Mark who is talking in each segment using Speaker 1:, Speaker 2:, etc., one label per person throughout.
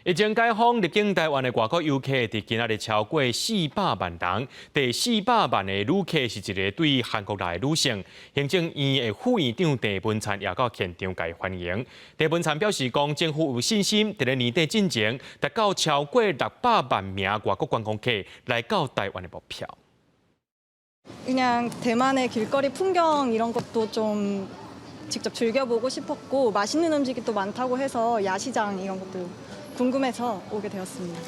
Speaker 1: 疫情解封入境台灣的外國遊客，佇今仔日超過四百萬人。第四百萬的旅客是一個對韓國來的女性。行政院的副院長鄭文燦也到現場共歡迎。鄭文燦表示講，政府有信心，佇咧年底進前達到超過六百萬名外國觀光客來到台灣的目標。
Speaker 2: 그냥 대만의 길거리 풍경 이런 것도 좀 직접 즐겨보고 싶었고 맛있는 음식이 또 많다고 해서 야시장 이런 것도 궁금해서 오게 되었습니다.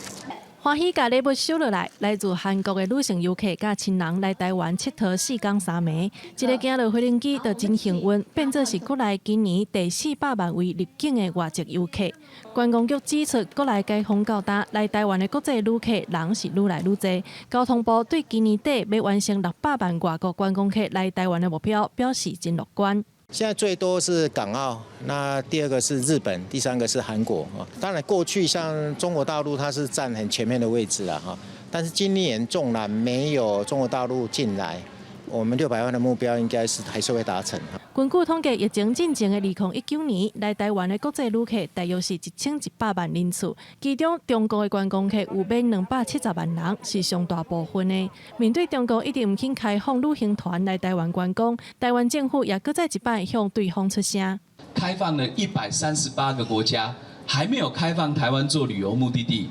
Speaker 3: 歡喜共禮物收落來，來自韓國的女性遊客佮親人來台灣𨑨迌四工三暝，一个行落飛行機就真幸運，變做是國內今年第四百萬位入境的外籍遊客。觀光局指出，國內解封到今來台灣的國際旅客人是愈來愈濟。交通部對今年底欲完成六百萬外國觀光客來台灣的目標表示真樂觀。
Speaker 4: 現在最多是港澳，那第二個是日本，第三個是韓國。當然過去像中國大陸，它是佔很前面的位置啦，哈。但是今年縱然沒有中國大陸進來，我們六百萬的目標應該是還是會達成。
Speaker 3: 根據統計，疫情進前的2019年來台灣的國際旅客大約是1100萬人次，其中中國的觀光客有免270萬人，是上大部分的。面對中國一直毋肯開放旅行團來台灣觀光，台灣政府也閣再一擺向對方出聲。
Speaker 5: 開放了138個國家，還沒有開放台灣做旅遊目的地，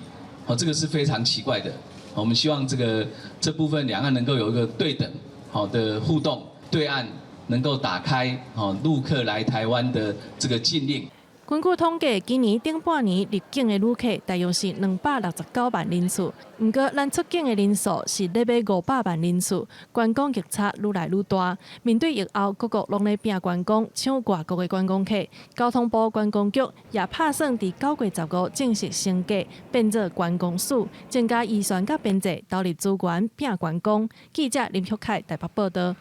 Speaker 5: 哦，這個是非常奇怪的。我們希望這個這部分兩岸能夠有一個對等好的互動，對岸能夠打開哦陸客來台灣的這個禁令。
Speaker 3: 根據統計，今年頂半年入境的旅客大約是269萬人次，毋過咱出境的人數是咧欲500萬人次，觀光逆差愈來愈大。面對疫後各國攏咧拚觀光，搶外國的觀光客，交通部觀光局也拍算佇9月15正式升格，變做觀光署，增加預算佮編制，投入資源拚觀光。記者林旭凱台北報道。